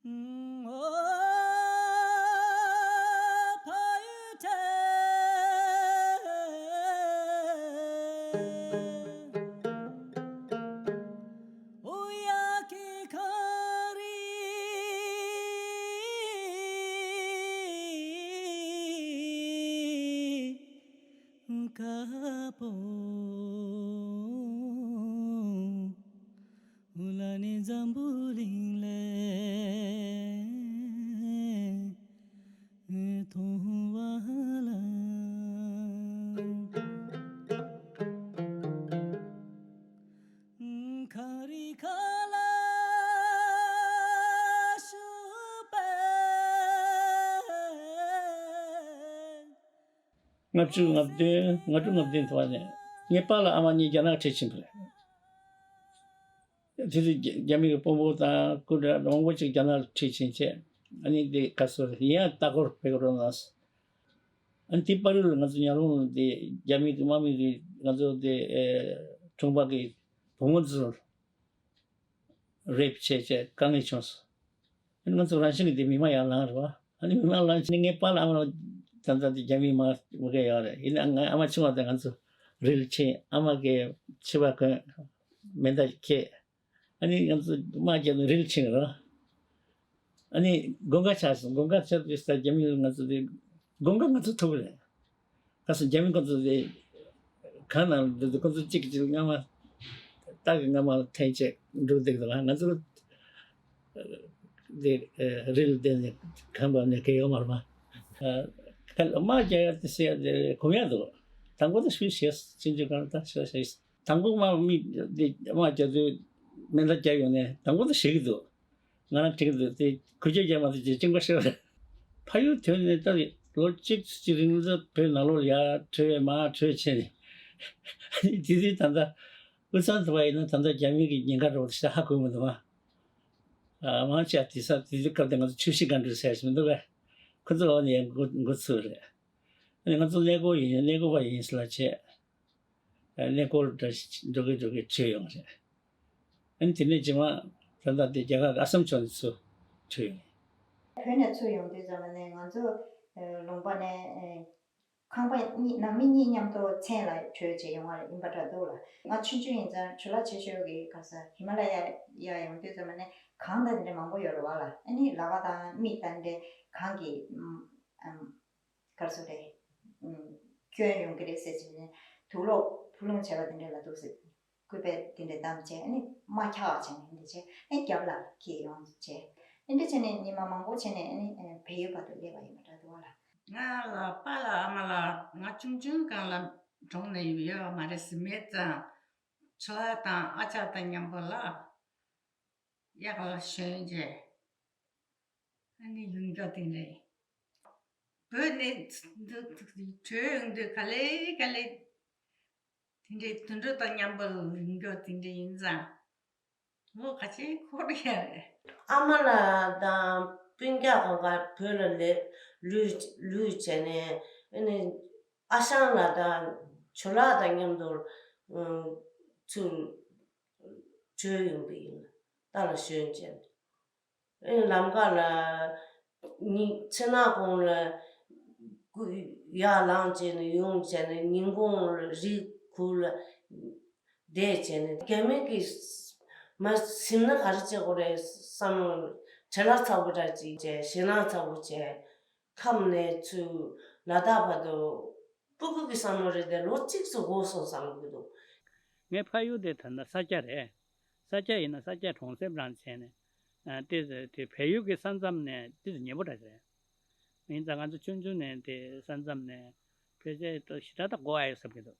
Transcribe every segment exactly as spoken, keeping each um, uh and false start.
ཀ་པོ་ལ་ནི་འཛམ་བུ་གླིང་ལས་མཐོང་བ་ལ། གངས་རི་ཁ་ལ་ཤུག་པའི། ལྔ་བཅུ་ང་བདུན་ལྔ་དྲུག་ལྔ་བདུན་དུ་བ་ནས་ངའི་པཱ་ལགས་ཨ་མ་གཉིས་རྒྱ་ནག་ཁྲིད་ཕྱིན་པ་རེད། དེ་དུས་རྒྱ་རྒྱ་མི་གི་དཔོན་པོ་དང་སྐུ་དྲག་མང་པོ་ཅིག་རྒྱ་ནག་ཁྲིད་ཕྱིན་བྱས། ཨ་ནི་དེ་ག་སོ་ཡིན་ཡང་ལྟ་སྐོར་ཕེབས་རོགས་གནང་། ཨ་ནི་དེ་བར་ལ་ང་ཚོ་ཉག་རོང་དེ་རྒྱ་མི་དམག་མི་གི་ང་ཚོ་དེ་ཨེ་གྲོང་པ་གི་བུ་མོ་ཚོ་རེབ་བྱས་བྱས་དཀའ་ངལ་བྱུང་སོང་། ཨ་ནི་ང་ཚོ་རང་བཞིན་གྱི་དེ་མི་མང་ཡར་ལངས་རེད་བ། ཨ་ནི་མི་མང་ལངས་བྱས་ནས་ངའི་པཱ་ལགས་ཨ་མ་ལགས་ད་ལྟ་དེ་རྒྱ་མི་མང་མི་གས་ཡོད་རེད། ཡིན་ན་ང་ཨ་མ་ཆུང་བ་དང་ང་ཚོ་རིལ་ཕྱིན་ཨ་མ་གིས་ཕྱི་པ་གོན་མེ་མདའ་འཁྱེར། ཨ་ནི་ང་ཚོ་དམག་རྒྱབ་ནས་རིལ་ཕྱིན་ར། ཨ་ནི་དགུན་ཁ་ཆགས་སོང་། དགུན་ཁ་ཆགས་དུས་ས་རྒྱ་མི་ང་ཚོ་དེ་དགུན་ཁ་ང་ཚོ་ཐུག་རེད། ཁ་སང་རྒྱ་མི་ཁོ་ཚོ་དེ་གང་ན་འདུག་ཁོ་ཚོ་གཅིག་གཅིག་སྔ་མ་རྟ་གི་སྔ་མ་འཐེན་བྱས་འགྲོ་བསྡད་ཀྱི་འདུག་ང་ཚོ་དེ་རིལ་བསྡད་ནས་ཁང་པ་ནས་གས་ཡོད་མ་རེད་མ། ཁ་དམག་རྒྱག་ཡ་དེ་ཟེར་ཡ་དེ་གོམས་ཡ་འདུག་དང་པོ་དེ་ཤུལ་ཞེས་ཕྱིན་ཆད་གང་ལྟར་ཤོག་ཞེས། དང་པོ་དམག་མི་དེ་དམག་རྒྱག་དུས་མེ་མདའ་རྒྱག་ཡོང་ནས་དང་པོ་དེ་ཞེད་ཀྱི་འདུག་ང་རང་དྲན་གྱི་འདུག་དེ་ཁུ་ཆོས་རྒྱག་མ་ཐུབ་ཅེས་གཅིན་པ་ཤོར། ཕ་ཡུལ་ཐོན་ནས་ད་ལོ་གཅིག་ཙམ་གྱི་རིང་ལ་བོད་ནང་ལོགས་ལ་ཡར་བྲོས་མར་བྲོས་བྱས་ནས་དེ་དུས་ད་ལྟ་དབུས་གཙང་དུ་བ་ཡིན་ན་ད་ལྟ་རྒྱ་མི་གི་ཉེན་ཁ་རོགས་ཤ་ཧ་གོ་མི་འདུག་མ། མང་ཆེ་དེ་ས་དེ་དུས་སྐབས་དེ་ང་ཚོ་ཆུ་བཞི་སྒང་དྲུག་ཟེར་ཞིག་མི་འདུག་གས། ཁོ་ཚོ་འོག་ནས་འགོ་འགོ་ཚུགས་རེད། ཨ་ནི་ང་ཚོ་གནས་སྐོར་ཡིན་གནས་སྐོར་བ་ཡིན་ཟེར་ལ་བྱས། གནས་སྐོར་འགྲོ་འགྲོ་གི་འགྲོ་གི་བྲོས་ཡོང་རེད། ཨ་ནི་དེ་ནས་རྗེས་མ་ད་ལྟ་དེ་རྒྱ་གར་གྱི་ཨ་སམ་ཕྱོགས་ནས་ཚུར་བྲོས་ཡོང་། བོད་ནས་ཚུར་ཡོང་དུས་ཙམ་པ་ནས་ང་ཚོ་ལུང་པ་ནས་ཁང་པ་གཉིས་ནང་མི་གཉིས་མཉམ་དུ་མཚན་ལ་བྲོས་བྱས་ཡོང་བ་ཡིན་པ་འདྲ་འདུག་ལ། ང་ཆུང་ཆུང་ཡིན་ཙང་ཇོ་ལགས་ཆེ་ཤོས་ཀྱི་ག་ས་ཧི་མ་ལ་ཡ་ཡ་ཡོང་དུས་ཙམ་པ་ནས་གངས་དང་དེ་འདྲ་མང་པོ་ཡོད་རེད་བ་ལ། ཨ་ནི་ལག་པ་དང་མིག་དང་འདྲ་གངས་ཀྱི་ཨམ། ག་རེ་ཟེར་རེད། ཨུམ། སྐྱོན་ཡོང་གི་རེད་ཟེར་བྱས་ནས་དུག་ལོག་ཕུ་ལུང་བྱས་པ་དེ་འདྲ་ལ་འདུག་ཟེར། སྐུད་པས་དེ་འདྲ་བསྡམས་བྱས་ཨ་ནི་རྨ་འཁྱག་བྱས་ནས་འདི་བྱས་ཨ་ནི་རྒྱབ་ལ་འཁྱེར་ཡོང་བྱས། ཨ་འདྲ་བྱས་ནས་ཉི་མ་མང་པོ་བྱས་ནས་ཨ་ནི་བལ་ཡུལ་བར་དུ་སླེབས་པ་ཡིན་པ་འདྲ་འདུག་ལ། ང་ལ་པཱ་ལགས་ཨ་མ་ལགས་ང་ཆུང་ཆུང་སྒང་ལ་གྲོངས་ནས་ཡོད་ཡོད་མ་རེད་ཟེར་མེད་ཙང་ཇོ་ལགས་དང་ཨ་ཅག་དང་མཉམ་པོ་ལ། གཡག་ལ་ཞོན་བྱས། ཨ་ནི་ཡོང་རྒྱུ་དེ་རེད། བོད་ནས་འདི་བྲོས་ཡོང་དུས་ག་ལེ་ག་ལེ་དེ་འདྲའི་དུད་འགྲོ་དང་མཉམ་པོ་ཡོང་རྒྱུ་དེ་འདྲ་ཡིན་ཙང་ལོ་ཁ་ཤས་འཁོར་ཡ་རེད། ཨ་མ་ལགས་དང་སྤུན་ཀྱག་གང་ག་བོད་ལ་ལས་ལུས་ལུས་བྱས་ནས་ཨ་ནི་ཨ་ཞང་ལགས་དང་ཇོ་ལགས་དང་མཉམ་དུ་ཨ་ཚུར་བྲོས་ཡོང་པ་ཡིན། རྟ་ལ་ཞོན་བྱས་ནས། ཨེ་ལམ་ཁ་ལ་ཉི་ཚེ་ནག་གུང་ལ་སྐུ་ཡར་ལངས་བྱས་ནས་ཡོང་བྱས་ནས་ཉིན་གུང་ལ་རི་ཁུག་ལ་བསྡད་བྱས་ནས་རྒྱ་མི་གིས་མ་ཟིན་ན་ག་རེ་བྱེད་དགོས་རེད་བསམ་བློ་བྲེལ་བ་ཚ་པོ་འདྲ་ཅིག་བྱས་ཞེད་སྣང་ཚ་པོ་བྱས། ཁམས་ནས་ཚུར་ལ་དྭགས་བར་དུ་སྤུ་གུ་གི་བསམ་བློ་རེད་དེ་ལོ་གཅིག་ཙམ་འགོར་སོང་བསམ་གྱི་འདུག་ངའི་ཕ་ཡུལ་དེ་ད་ལྟ་ས་སྐྱ་རེད། ས་སྐྱ་ཡིན་ན་ས་སྐྱ་གྲོང་གསེབ་རང་བྱས་ནས་ཨ་ཏོག་ཙམ་དེ་བལ་ཡུལ་གྱི་ས་མཚམས་ནས་ཏོག་ཙམ་ཉེ་པོ་འདྲ་རེད། ཡིན་ཙང་ང་ཚོ་ཆུང་ཆུང་ནས་དེ་ས་མཚམས་ནས་ཕལ་ཆེར་ཞེ་དྲག་ད་འགོར་ཨ་ཡོད་བསམ་གྱི་འདུག་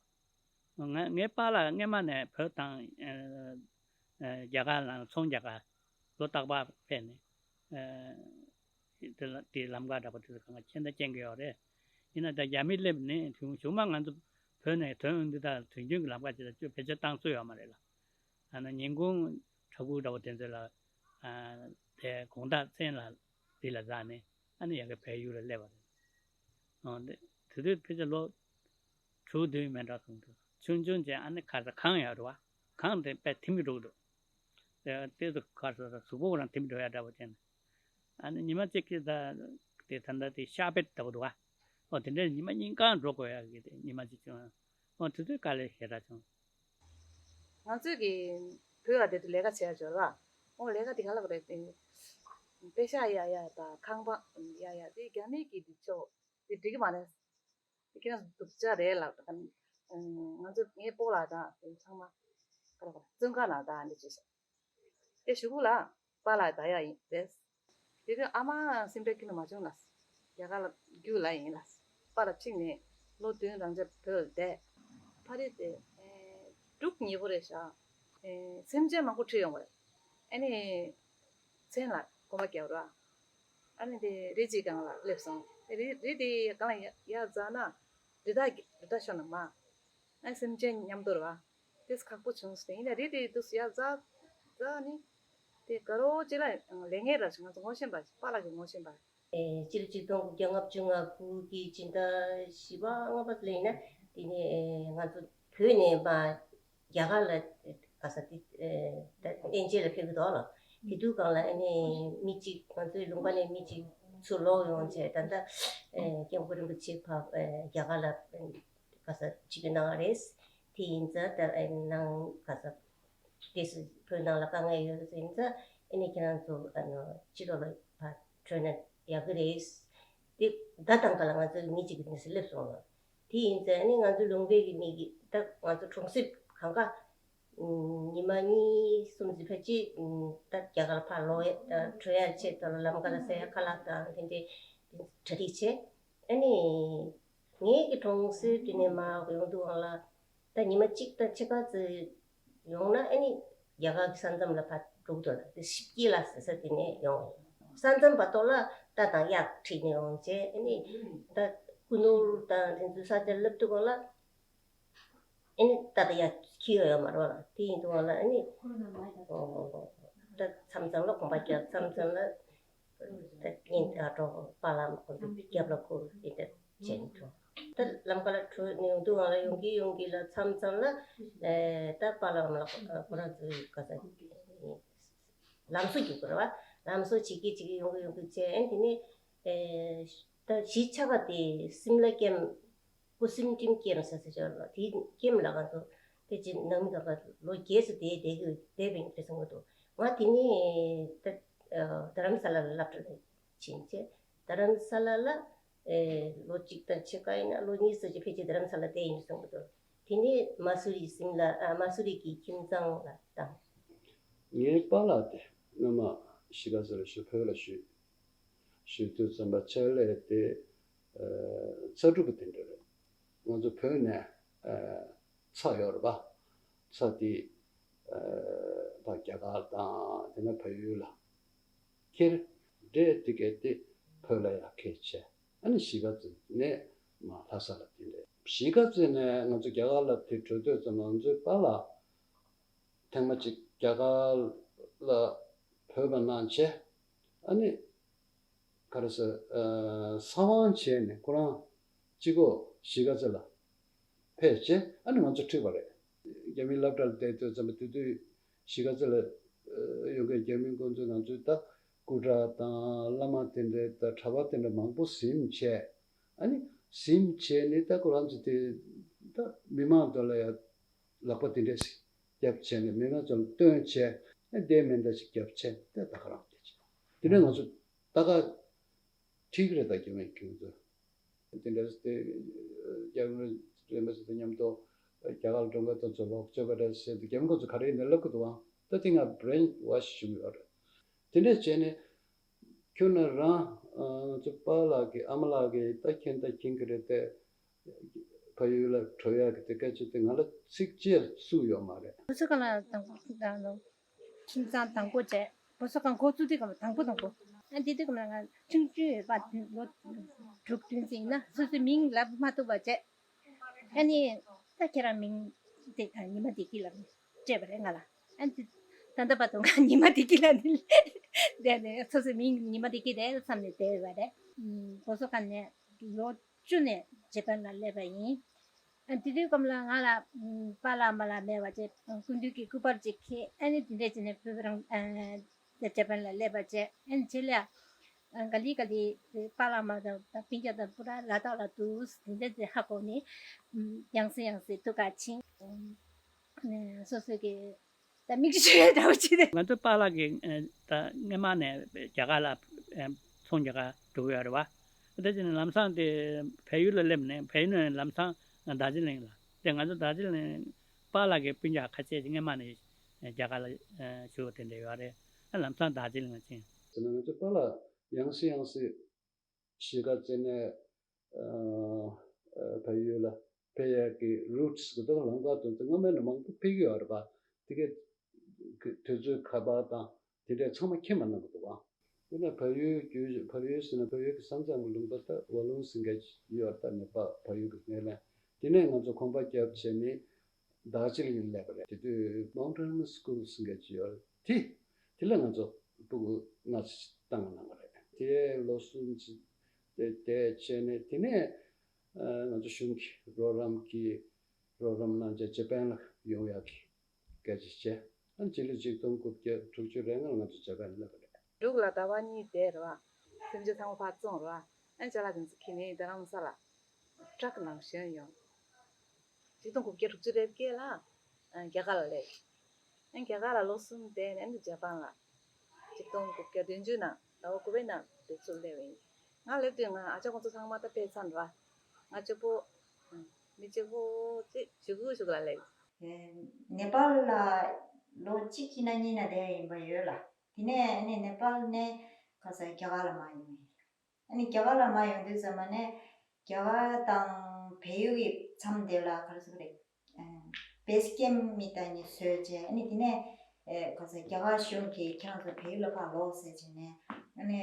ང་ངའི་པཱ་ལགས་སྔས་མ་ནས་བོད་དང་ཨ་ཨ་རྒྱ་གར་ནང་ཚོང་རྒྱག་ག་ལོ་རྟག་པར་ཕེབས་ནས་ཨ་དེ་ལ་དེའི་ལམ་ཁ་འདྲ་པོ་དེ་ཚོ་གང་ག་མཁྱེན་ད་མཁྱེན་གྱི་ཡོད་རེད། ཡིན་ན་ད་རྒྱ་མི་སླེབས་ནས་དུས་གཞུག་མ་ང་ཚོ་བོད་ནས་ཐོན་འོང་དུས་ད་དུས་རྒྱུན་གྱི་ལམ་ཁ་ཅིག་ལ་ཅུ་བེད་སྤྱོད་བཏང་སྲོལ་ཡོད་མ་རེད་ལ། ཨ་ནི་ཉིན་གུང་གྲྭ་ཁུལ་འདྲ་པོ་དེ་ཚོ་ལ་ཨ་དེ་དགོང་དག་མཚན་ལ་རི་ལ་འཛེགས་ནས་ཨ་ནི་ཡ་གི་བལ་ཡུལ་ལ་སླེབས་པ་རེད། ཨ་དེ་དེ་དུས་ཕལ་ཆེར་ལོ་དྲུག་བདུན་མན་འདྲ་སོང་འདུག་ཆུང་ཆུང་ཅན་ཨ་ནི་ཁ་ས་གངས་ཡོད་རེད་བ། གངས་དེ་དཔེ་ཐིམ་གྱི་འགྲོ་གི་འདུག་དེ་དེ་ཚོ་ཁ་ས་གཟུགས་པོ་རང་ཐིམ་འགྲོ་ཡ་འདྲ་པོ་བྱས་ནས། ཨ་ནི་ཉི་མ་གཅིག་གི་ད་དེ་ད་ལྟ་དེ་ཤག་དཔེ་ལྟ་བུ་འདུག་ག་ཨོ་དེ་འདྲའི་ཉི་མ་གཉིས་གང་འགྲོ་དགོས་ཡག་གི་དེ་ཉི་མ་གཅིག་བྱུང་། ཨོ་དེ་ཚོའི་དཀའ་ལས་ཞེ་དྲག་བྱུང་། ང་ཚོས་ཀྱི་བོད་ལ་བསྡད་དུས་ལས་ཀ་བྱས་འབྱོར་བ། ཨོ་ལས་ཀ་དེ་ག་ལ་ག་རེ་དེ་དཔེ་ཤག་གཡར་ཡག་དང་ཁང་པ་གཡར་ཡག་དེ་རྒྱ་མིའི་གི་དེ་ཆོ་དེ་འགྲིག་གི་མ་རེད། དེ་ཁྱེད་རང་སྡུག་ཅག་རེད་ལབ། ང་ཚོ་ངའི་སྤོ་ལགས་དང་དེ་ཚང་མ་ག་རེ་ག་རེ་བཙོན་ཁང་ནང་དང་འདི་བྱས་ཤག་དེ་གཞུག་གུ་ལ་པཱ་ལགས་ད་ཡག་ཡིན་རེད། དེ་དུས་ཨ་མ་སེམས་ཁྲལ་ཁྱོན་ནས་མ་བྱུང་ལ། རྒྱ་གར་ལ་རྒྱུགས་ལ་ཡིན་ལ། པཱ་ལགས་ཕྱིན་ནས་ལོ་བདུན་རང་ཅག་བོད་ལ་བསྡད། ཕ་རི་དེ་ཨེ་འབྲུག་ཉེ་པོ་རེད་ཤག་ཨེ་སེམས་ཅན་མང་པོ་ཁྲིད་ཡོང་བ་རེད། ཨ་ནི་མཚན་ལ་གོམ་པ་རྒྱག་རོགས། ཨ་ནི་དེ་རི་གཅིག་སྒང་ལ་སླེབས་སོང་། རི་རི་དེ་སྒང་ལ་ཡར་འཛེགས་ན་རི་དྭགས་རི་དྭགས་ཤོར་ནས་མར། ཨ་སེམས་ཅན་མཉམ་དུ་རེད་བ། དེ་ཁག་པོ་བྱུང་སྟེ་ཡིན་ན་རི་དེ་དུས་སུ་ཡར་འཛེགས་འཛེགས་ནི། དེ་དགའ་རོགས་ཅིག་ལ་ལས་ངན་ར་ང་ཚོ་ངོ་ཤེས་པ་པཱ་ལགས་ཀྱིས་ངོ་ཤེས་པ། ཨེ་སྤྱི་ལོ་ཆིག་སྟོང་དགུ་བརྒྱ་ལྔ་བཅུ་ང་དགུ་གི་སྤྱི་ཟླ་བཞི་པ་ལྔ་པ་ལ་ཡིན་ན་དེ་ནས་ཨེ་ང་ཚོ་བོད་ནས་མར་རྒྱ་གར་ལ་ག་ས་དེ་ཨེ་ད་གཏན་བརྗེད་ལ་ཕེབས་ཀྱི་འདུག་ལ། དེ་དུས་སྒང་ལ་ཨ་ནི་མི་གཅིག་ང་ཚོའི་ལུང་པ་ནས་མི་གཅིག་ཚུར་ལོག་ཡོང་བྱས་ད་ལྟ་ཨེ་སྐྱབས་མགོན་རིན་པོ་ཆེ་ཕར་ཨེ་རྒྱ་གར་ལ་ཨེ་ག་ས་ཅིག་གི་ནང་རེད། དེ་ཡིན་ཙང་ད་ཨེ་ནང་ག་ས་དེ་སུ་བོད་ནང་ལ་དཀའ་ངལ་ཡོད་ཟེར་ཡིན་ཙང་ཨ་ནི་ཁྱེད་རང་ཚོ་ཨ་ནི་ཕྱི་ལོགས་ལ་ཕར་བྲོས་ན་ཡག་གི་རེད། དེ་ད་དང་ག་ལ་ང་ཚོ་མི་གཅིག་གི་གནས་སུ་སླེབས་སོང་ལ། དེ་ཡིན་ཙང་ཨ་ནི་ང་ཚོ་ལུང་པའི་གི་མི་གི་ད་ང་ཚོ་གྲོང་གསེབ་གང་ག་ཉི་མ་གཉིས་གསུམ་ཙམ་ཕལ་ཆེར་ད་རྒྱ་གར་ཕར་ལོག་ཡ་ད་བྲོས་ཡ་ཆེད་དུ་ལམ་ཁ་ལ་ཟ་ཡ་ཁ་ལག་དང་དེ་འདྲའི་གྲ་སྒྲིག་བྱས། ཨ་ནི་ངེད་ཀྱི་གྲོང་གསེབ་དེ་ནས་མར་ཡོང་དུས་སྒང་ལ་ད་ཉི་མ་གཅིག་དང་ཕྱེད་ཀ་ཙམ་ཡོང་ན་ཨ་ནི་རྒྱ་གར་གྱི་ས་མཚམས་ལ་ཕར་འགྲོ་གི་འདུག་ལ། དེ་ཞིབ་དཀྱིལ་ལ་ཟེར་ས་དེ་ནས་ཡོང་། ས་མཚམས་བར་ཐོག་ལ་རྟ་དང་གཡག་ཁྲིད་ནས་ཡོང་བྱས་ཨ་ནི་ད་སྐུ་ནུར་དང་དེ་ཚོའི་ས་ཆ་སླེབས་དུས་སྒང་ལ། ཨེ་ནི་ད་ལྟ་ཡ་ཁྱི་ཡོད་ཡོད་མ་རེད་བ། དེ་ཡིན་དུས་སྒང་ལ་ཨེ་ནི་ད་མཚམས་མཚམས་ལ་གོམ་པ་རྒྱག་མཚམས་མཚམས་ལ་ད་གཉེན་ཨ་གྲོགས་པ་ལགས་ཁོང་ཚོ་རྒྱབ་ལ་ཁུར་དེ་འདྲ་བྱས་ནས་འགྲོ། ད་ལམ་ཁ་ལ་འགྲོ་ནས་ཡོང་དུས་སྒང་ལ་ཡོང་གི་ཡོང་གི་ལ་མཚམས་མཚམས་ལ་ཨེ་ད་པཱ་ལགས་ལ་ཁོ་རང་ཚོའི་ག་ས་ལམ་བཟོ་རྒྱུག་དགོས་རེད་བ། ལམ་བཟོ་བྱེད་ཀྱི་བྱེད་ཀྱི་ཡོང་གི་ཡོང་གི་བྱས་ཨེ་དེ་ནས་ཨེ་ད་གཞིས་ཆགས་པ་དེ་སིམ་ལ་ཀེམ། སྐུ་སིམ་ཀེམ་ཟེར་ས་ཞིག་ཡོད་ལ། དེའི་ཀེམ་ལ་ང་ཚོ་དེ་ཅི་ནང་མི་གང་ག་ལོ་བརྒྱད་ཙམ་དེ་བསྡད་ཀྱི་བསྡད་པ་ཡིན་པའི་བསམ་གྱི་འདུག་ང་དེ་ནས་ད་རྡ་རམ་ས་ལ་ལ་སློབ་གྲྭ་ལ་ཕྱིན་བྱས་རྡ་རམ་ས་ལ་ལ་ཨེ་ལོ་གཅིག་དང་ཕྱེད་ཀ་ཡིན་ན་ལོ་གཉིས་ཙམ་ཅིག་ཕལ་ཆེར་རྡ་རམ་ས་ལ་བསྡད་ཡིན་པའི་བསམ་གྱི་འདུག་དེ་ནས་མ་སུ་རི་སིམ་ལ་ཨ་མ་སུ་རི་གི་ཁྱིམ་ཚང་ལ་བཏང་། ངའི་པཱ་ལགས་དེ་སྔོན་མ་གཞིས་ཀ་རྩེ་ལ་བཞུགས། བོད་ལ་བཞུགས། བཞུགས་དུས་ཙམ་པ་ཕྱག་ལས་དེ་ཚ་དྲོད་པ་དེ་འདྲ་རེད། ང་ཚོ་བོད་ནས་ཚྭ་ཡོད་རེད་པ། ཚྭ་དེ་ཕར་རྒྱ་གར་དང་དེ་ནས་བལ་ཡུལ་ལ་ཁྱེར། འདྲེས་དེ་གས་དེ་བོད་ལ་ཡར་ཁྱེར་བྱས་ཨ་ནི་གཞིས་ཀ་རྩེ་ནས་མར་ལྷ་ས་ལ་དེ་འདྲས། གཞིས་ཀ་རྩེ་ནས་ང་ཚོ་རྒྱ་གར་ལ་དེ་འགྲོ་དུས་ཙམ་ང་ཚོའི་པཱ་ལགས་ཐེངས་མ་གཅིག་རྒྱ་གར་ལ་བོད་པ་གནང་བྱས་ཨ་ནི་ག་རེ་ཟེར་ཨ་གསང་བ་བྱས་ནས་ཁོ་རང་གཅིག་པོ་གཞིས་ཀ་རྩེ་ལ་ཕེབས་བྱས་ཨ་ནི་ང་ཚོ་ཁྲིད་པ་རེད། རྒྱ་མིའི་སློབ་གྲྭ་ལ་བསྡད་དུས་ཙམ་པ་དེ་དུས་གཞིས་ཀ་རྩེ་ལ་ཡོད་མཁན་རྒྱ་མི་ཁོང་ཚོས་ང་ཚོའི་ད་སྐུ་དྲག་དང་བླ་མ་དེ་འདྲའི་ད་གྲྭ་པ་དེ་འདྲ་མང་པོ་ཟིན་བྱས་ཨ་ནི་ཟིན་བྱས་ནས་ད་ཁོ་རང་ཚོ་དེ་ད་མི་མང་དེ་ལ་ཡ་ལག་པ་དེ་འདྲས་ཞིག་རྒྱབ་བྱས་ནས་མི་མང་ཚོ་ལ་སྟོན་བྱས་ཨ་བསྡད་མེད་འདྲ་ཞིག་རྒྱབ་བྱས་ད་ད་ག་རང་བསྡད་བྱས་དེ་ནས་ང་ཚོ་ད་ག་ཁྲིད་ཀྱི་རེད། ད་རྒྱ་མི་ཁྱོད་ཚོ། དེ་འདྲ་སེ་རྒྱ་མི་རིན་པོ་ཆེ་དང་མཉམ་དུ་རྒྱ་གར་འགྲོ་མཁན་དེ་ཚོ་ལོག་སྤྱོད་པ་འདྲ་ཟེར་དུས་རྒྱ་མི་ཁོ་ཚོ་ག་རེ་ཡིན་ནའི་ལབ་ཀྱི་འདུག་ཨང་། ད་དེ་སྔ་brainwash བྱུང་ཡོད་རེད། དེ་འདྲས་བྱས་ནས་ཁྱོད་ནི་རང་ང་ཚོ་པཱ་ལགས་ཀྱི་ཨ་མ་ལགས་ཀྱིས་ད་མཁྱེན་ད་མཁྱེན་གྱི་རེད་དེ། ཕ་ཡུལ་ལ་འགྲོ་ཡག་གི་དེ་སྐད་ཆ་དེ་ང་ལ་ཚིག་གཅིག་གསུངས་ཡོད་མ་རེད། བུ་ཚོ་གང་ལ་དང་པོ་དང་ནོ། ཁྱིམ་ཚང་དང་པོ་བྱས། བུ་ཚོ་གང་འགོ་བཙུགས་དུས་གང་ལ་དང་པོ་དང་པོ། ཨ་འདི་དུས་གང་ལ་ང་ཆུང་ཆུང་ཡོད་པ་ལོ་དྲུག་བདུན་ཙམ་ཡིན་ན་སོ་སོའི་མིང་ལབ་མ་ཐུབ་པ་བྱས། ཨ་ནི་ད་ཁྱེད་རང་མིང་དེ་ཉི་མ་བདེ་སྐྱིད་ལབ་ནས་སྤྲད་པ་རེད་ང་ལ། ཨ་ནི་ད་ལྟ་བར་དུ་ང་ཉི་མ་བདེ་སྐྱིད་ལབ་ནས་བསྡད་ནས་སོ་སོའི་མིང་ཉི་མ་བདེ་སྐྱིད་རེད་བསམ་ནས་བསྡད་ཡོད་པ་རེད། བུ་ཚོ་གང་ནས་ལོ་བཅུ་ནས་འཇར་པན་ལ་སླེབས་པ་ཡིན། ཨ་དེ་དུས་སྐབས་ལ་ང་ལ་ཨམ་པཱ་ལགས་མ་ལགས་མེད་པ་བྱས་སྐུ་མདུན་གྱི་སྐུ་པར་ཅིག་འཁྱེར་ཨ་ནི་དེ་འདྲས་བྱས་ནས་བོད་པ་རང་ཨ་འཇར་པན་ལ་སླེབས་པ་བྱས་ཨ་ནི་བྱས་ལ་ ཨ། ག་ལེ་ག་ལེ་པཱ་ལགས་མ་དང་དང་སྤུན་ཀྱག་དང་པུ་ར་ལ་དྭགས་ལ་འདུག་དེ་འདྲ་དེ་ཧ་གོ་ནས། ཨམ། ཡང་སེ་ཡང་སེ་ཐུག་ག་ཕྱིན། ཨམ། སོ་སོ་གི་ད་མིག་ཤེལ་འདྲ་བོ་ཅིག་རེད། ང་ཚོ་པཱ་ལགས་ཀྱིས་ད་སྔས་མ་ནས་རྒྱ་གར་ལ་ཚོང་རྒྱག་ག་འགྲོ་གི་ཡོད་རེད་བ། དེ་བྱས་ནས་ལམ་སང་དེ་བལ་ཡུལ་ལ་སླེབས་ནས་བལ་ཡུལ་ནས་ལམ་སང་རྡོ་རྗེ་གླིང་ལ། དེ་ང་ཚོ་རྡོ་རྗེ་གླིང་པཱ་ལགས་ཀྱི་སྤུན་ཀྱག་ཁ་ཤས་ཤིག་སྔས་མ་ནས་རྒྱ་གར་ལ་བཞུགས་པ་དེ་འདྲ་ཡོད་རེད། ལམ་སང་རྡོ་རྗེ་གླིང་ལ་ཕྱིན། ཟེར་ན་ང་ཚོ་པཱ་ལགས་ཡང་སེ་ཡང་སེ་གཞིས་ཀ་རྩེ་ནས་ཨ་ཨ་བལ་ཡུལ་ལ་ཕེབས་ཡག་གི་རུ་ཊི་སི་གི་ད་ལམ་ཁ་དེ་ཚོ་སྔ་མ་ནས་མང་པོ་ཕེབས་ཀྱི་ཡོད་རེད་པ། དེ་གའི་དུས་ཚོད་ཁ་པར་དང་དེ་འདྲ་ཚང་མ་ཁྱེར་མ་གནང་གི་འདུག་ག་དེ་ནས་བལ་ཡུལ་བརྒྱུད། བལ་ཡུལ་ཟེར་ན་བལ་ཡུལ་གྱི་ས་མཚམས་ཀྱི་ལུང་པ་ད་ཝ་ལུང་ཟེར་མཁན་ཅིག་ཡོད་རེད། ད་ནེ་པཱལ་བལ་ཡུལ་གྱི་སྣེ་ལེན། དེ་ནས་ང་ཚོ་ཁང་པ་བརྒྱབ་བྱས་ནས་རྡོ་རྗེ་གླིང་སླེབས་པ་རེད། དེ་དུས་མའུན་ཊེན་སི་ཀུལ་ཟེར་མཁན་ཅིག་ཡོད་རེད། དེ་དེ་ལ་ང་ཚོ་སྤུ་གུ་སྔ་ཕྱི་བཏང་གནང་བ་རེད། དེ་ལོ་གསུམ་ཅིག་དེ་དེ་བྱས་ནས། དེ་ནས་ཨ་ང་ཚོ་གཞུང་གི་རོགས་རམ་གྱིས་རོགས་རམ་གནང་བྱས་ཇ་པན་ལ་ཡོང་ཡག་གི་སྐད་ཆ་བྱས། ཨ་ཕྱི་ལོ་ཆིག་སྟོང་དགུ་བརྒྱ་དྲུག་ཅུ་རེ་ལྔ་ལ་ང་ཚོ་ཇ་པན་སླེབས་པ་རེད། འབྲུག་ལ་ཟླ་བ་གཉིས་བསྡད་རེད་བ། སེམས་ཅན་ཚང་མ་ཕར་བཙོང་རེད་བ། ཨ་ཅ་ལག་དེ་ཚོ་ཁྱེར་ནས་རྡ་རམ་ས་ལ་ཊག་ནང་ཞོན་ཡོང་། ཆིག་སྟོང་དགུ་བརྒྱ་དྲུག་ཅུ་རེ་བརྒྱད་ལ་ཨ་རྒྱ་གར་ལ་སླེབས། ཨ་རྒྱ་གར་ལ་ལོ་གསུམ་བསྡད་ནས་ཨ་ནི་ཇ་པན་ལ་ཆིག་སྟོང་དགུ་བརྒྱ་བདུན་ཅུ་ནང་ཟླ་བ་དགུ་པའི་ནང་དེ་ཚོ་སླེབས་པ་ཡིན། ང་སླེབས་དུས་ང་ཨ་ཅག་ཁོང་ཚོ་ཚང་མ་ད་ཕེབས་ཚར་འདུག་བ། ང་གཅིག་པོ། ཨ། མི་གཅིག་པོ་ཅིག་གཞུག་གུ་གཞུག་ལ་སླེབས། ཨེ། ནེ་པཱལ་ལ་ལོ་གཅིག་གཅིག་ན་གཉིས་ན་བསྡད་ཡིན་པ་ཡོད་ལ། དེ་ནས་ཨ་ནི་ནེ་པཱལ་ནས་ག་ས་རྒྱ་གར་ལ་མར་ཡོང་ཡིན། ཨ་ནི་རྒྱ་གར་ལ་མར་ཡོང་དུས་ཙམ་པ་ནས་རྒྱ་གར་དང་བལ་ཡུལ་གྱི་མཚམས་དེ་ལ་ག་རེ་ཟེར་དགོས་རེད། ཨ། བེས་ཀེམ་མི་ད་ནི་བཟོས་བྱས། ཨ་ནི་དེ་ནས་ཨེ་ག་ས་རྒྱ་གར་གཞུང་གིས་ཁྱེད་རང་ཚོ་བལ་ཡུལ་ལ་ཕར་ལོག་ཟེར་བྱས་ནས། ཨ་ནི་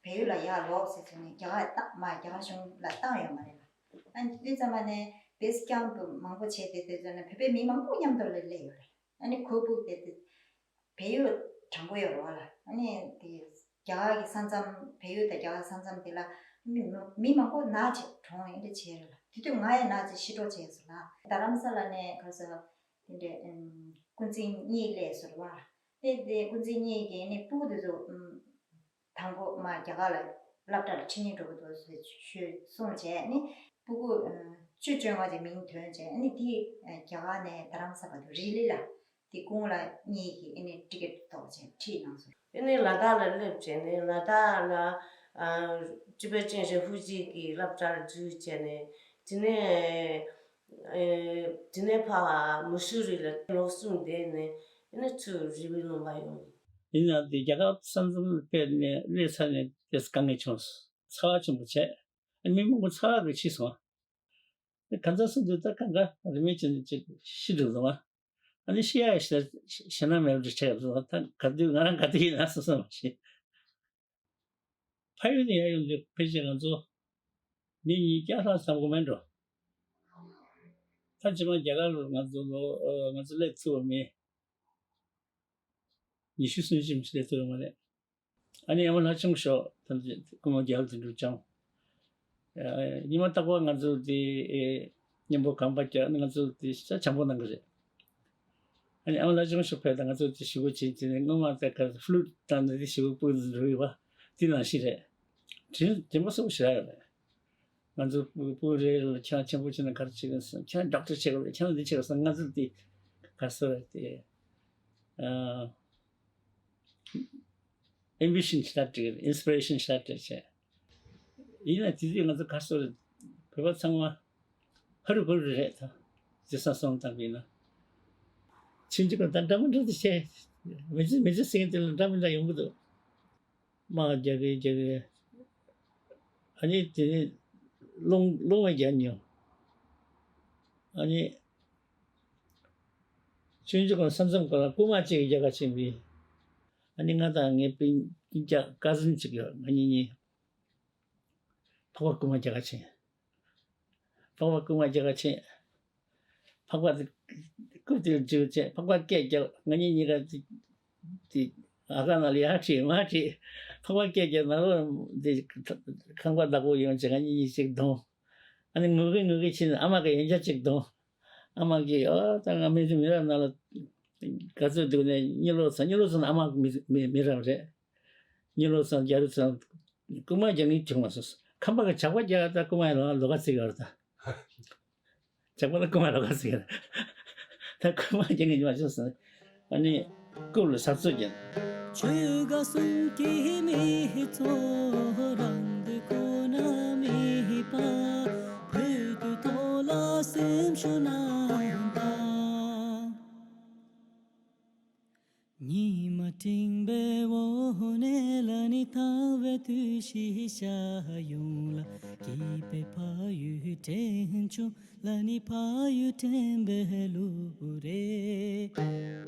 བལ་ཡུལ་ལ་ཡར་ལོག་ཟེར་བྱས་ནས་རྒྱ་གར་བཏང་མ། རྒྱ་གར་གཞུང་ལ་བཏང་ཡོད་མ་རེད་ལ། ཨ་ནི་དེ་ཙམ་པ་ནས་བེས་ཀེམ་མང་པོ་བྱས་ཏེ། དེ་ཚོ་ནས་བོད་པའི་མི་མང་པོ་མཉམ་དུ་ལ་སླེབས་ཡོད་རེད། ཨ་ནི་ཁོ་སྤུ་གུ་དེ་དེ་བལ་ཡུལ་དྲང་པོ་ཡོད་རེད་བ་ལ། ཨ་ནི་དེ་རྒྱ་གར་གྱི་ས་མཚམས། བལ་ཡུལ་དང་རྒྱ་གར་ས་མཚམས་དེ་ལ་མི་མི་མང་པོ་ནག་ཅིག་གྲོངས་ཡིན་དེ་བྱས་རེད་ལ། དེ་དུས་ང་ཡང་ནག་ཅིག་ཤི་གྲབས་བྱས་སོང་ལ། རྡ་རམ་ས་ལ་ནས་ག་ས་དེ་འདྲའི་ཨམ་སྐུ་མཚམས་གཉིས་སླེབས་སོང་རེད་བ། དེ་དེ་སྐུ་མཚམས་གཉིས་ཀྱི་ནི་སྤུ་གུ་དེ་ཚོ་ཨམ་དང་པོ་མར་རྒྱ་གར་ལ་སློབ་གྲྭ་ལ་ཁྲིད་ནས་འགྲོ་གི་འདུག་ཟེར་ཞུས་གསུངས་བྱས་ནི། སྤུ་གུ་ཨ་བཅུ་བཅོ་ལྔ་ཅིག་མིང་ཐོན་བྱས། ཨ་ནི་དེ་ཨ་རྒྱ་གར་ནས་རྡ་རམ་ས་ལ་བར་དུ་རི་ལི་ལ་དེ་ཀུང་ལ་གཉིས་ཀྱིས་ཨ་ནི་ཊི་ཀེ་ཊི་ཐོག་བྱས་ཁྲིད་གནང་སོང་། ཨ་ནི་ལ་དྭགས་ལ་སླེབས་བྱས་ནས་ལ་དྭགས་ལ་ཨ་ཊི་བེ་ཊན་རི་ཕུ་ཇི་གི་སློབ་གྲྭར་འཛུལ་བྱས་ནས། དེ་ནས་ཨེ་དེ་ནས་ཕར་མ་སུ་རི་ལ་ལོ་གསུམ་བསྡད་ནས་ཨ་ནི་ཚུར་རི་བོའི་ལུང་པར་ཡོང་། ཡིན་ནའང་དེ་རྒྱ་གར་ས་མཚམས་ཕེབས་ནས་སླེབས་ཚར་ནས་དེ་དཀའ་ངལ་བྱུང་སོང་། ཚ་བ་ཆེན་པོ་བྱས། ཨ་ནི་མི་མང་པོ་ཚ་བ་གིས་འཆི་སོང་། ཨ་ནི་གང་ཟག་སུ་འདུག་ད་གང་ག་རིན་མེད་ཅན་ཅིག་ཤི་འགྲོ་སོང་ཨ། ཨ་ནི་ཤི་ཡ་ཞེ་ཞེད་སྣང་མེད་པ་ཅིག་ཆགས་སོང་། ད་ག་དུས་ང་རང་ག་དུས་ཡིན་ན་སོ་སོ་མ་ཤེས། ཕ་ཡུལ་ནས་ཡར་ཡོང་དུས་ཕལ་ཆེར་ང་ཚོ་མི་ཉིས་བརྒྱ་ལྷག་ཙམ་དགོས་མེད་འགྲོ། ད་རྗེས་མ་རྒྱ་གར་ལ་ང་ཚོ་ལོ་ཨ་ང་ཚོ་སླེབས་ཐུབ་པ་མེད། ཉི་ཤུ་སུམ་ཅུ་མི་སླེབས་ཐུབ་པ་མ་རེད། ཨ་ནི་ཨ་མ་ལྷ་ཆུང་ཤོས་ཐམས་ཅད་སྐུ་ངོ་རྒྱལ་དོན་གྲུབ་བྱུང་། ཨ་ཉི་མ་རྟག་པར་ང་ཚོ་དེ་ཨེ་མཉམ་པོ་གམ་པ་རྒྱག་ནས་ང་ཚོ་དེ་ཤ་བྱང་པོ་གནང་གི་རེད། ཨ་ནི་ཨ་མ་ལྷ་ཆུང་ཤོས་ཕེབས་དང་ང་ཚོ་དེ་ཞུ་སྒོ་བྱེད་དེ་ནས་སྔོན་མ་དེ་ག་ཕུ་ལུ་ཊི་བཏང་ནས་དེ་ཞུ་སྒོ་སྤུ་གུ་འགྲོ་ཡོད་པ་དེ་ནང་བཞིན་རེད། དྲིན་དྲན་པ་གསོ་བོ་ཞེ་དྲག་ཡོད་རེད། ང་ཚོ་སྤུ་སྤུ་རེ་རེ་ལ་ཁྱེད་རང་ཆེན་པོ་བྱས་ན་ག་རེ་བྱེད་དགོས་སམ། ཁྱེད་རང་ཌོག་ཊར་བྱེད་དགོས་རེད། ཁྱེད་རང་འདི་བྱེད་དགོས་སམ། ང་ཚོ་འདི་ག་རེ་ཟེར་རེད་དེ། ཨ་ཨེམ་བི་ཤན་ཞེ་དྲག་སྤྲད་ཀྱི་རེད། ཨིན་སི་པི་རེ་ཤན་ཞེ་དྲག་སྤྲད་བྱས། ཡིན་ན་དེ་དུས་ང་ཚོ་ག་རེ་ཟེར་རེད། བོད་པ་ཚང་མ་ཧ་རུ་བུ་རུ་རེད་ད། རྗེས་སང་སོང་བཏང་པ་ཡིན་ན། ཆུང་ཆུང་གི་ད་འདྲ་མི་འདྲ་དེ་བྱས། མི་ཚེ་མི་ཚེ་ཟེར་མཁན་དེ་ལ་འདྲ་མི་འདྲ་ཡོང་གི་འདུག་དམག་རྒྱག་གི་རྒྱག་གི། ཨ་ནི་དེ་ནས་རླུང་རླུང་བས་རྒྱག་མྱོང་། ཨ་ནི་ཆུང་ཆུང་སྒང་ས་མཚམས་སྒང་ལ་རྐུན་མ་གཅིག་གིས་རྒྱག་ག་ཕྱིན་པས། ཨ་ནི་ང་དང་ངའི་སྤུན་སྤུན་ཀྱག་ཀ་ཟིན་གཅིག་ཡོད། ང་གཉིས་གཉིས་ཕག་པ་རྐུན་མ་རྒྱག་ག་ཕྱིན། ཕག་པ་རྐུན་མ་རྒྱག་ག་ཕྱིན། ཕག་པ་དེ་རྐུབ་དེ་ལ་འཇུས་བྱས་ཕག་པ་སྐད་རྒྱག་ང་གཉིས་གཉིས་ཀ་དེ་དེ་ཨ་ཁ་ནང་ལ་ཡར་ཁྲིད་མར་ཁྲིད། ཕག་པ་སྐད་རྒྱག་ནང་ལོགས་དེ་ཁང་པ་བདག་པོ་ཡོང་བྱས་ང་གཉིས་གཉིས་གཅིག་བསྡོམས། ཨ་ནི་ངུ་གི་ངུ་གི་ཕྱིན་ཨ་མ་གི་ཡོན་ཆབ་གཅིག་བསྡོམས། ཨ་མ་གིས་ཨོ་ད་ང་མི་མི་རབས་ནང་ལ་ག་ཚོད་འདུག་ནས་གཉིད་ལོག་སོང་། གཉིད་ལོག་སོང་ན་ཨ་མ་མི་མི་མི་རབས་རེད། གཉིད་ལོག་སོང་རྒྱ་རུ་སོང་ རྐུན་མ་རྒྱག་མཁན་བྱུང་མ་སོང་། ཁམས་པ་གི་ཇག་པ་རྒྱག་ད་རྐུན་མ་ལ་ལོགས་ཀ་རྩི་གི་ཡོད་རེད་ད། ཇག་པ་ལ་རྐུན་མ་ལོགས་ཀ་རྩི་གི་རེད། ད་རྐུན་མ་རྒྱག་མཁན་བྱུང་མ་སོང་། ཨ་ནི་རྐུབ་ལ་ཟ་ཚོད་རྒྱག་ཆོས་དགའ་གསུམ་གྱི་མི་ཚོགས་རང་འདོད་ཁོ་ན་མེད་པ། བོད་དུ་ཐོག་ལ་སེམས་ཤོར་རྣམས་དང་། ཉི་མ་སྤྲིན་པའི་འོག་ནས་ལ་ནི་ཐང་བའི་དུས་ཤིག་ཤར་ཡོང་ལ། སྐྱིད་པའི་ཕ་ཡུལ་དྲན་བྱུང་། ལ་ནི་ཕ་ཡུལ་དྲན་པའི་གླུ་རེད།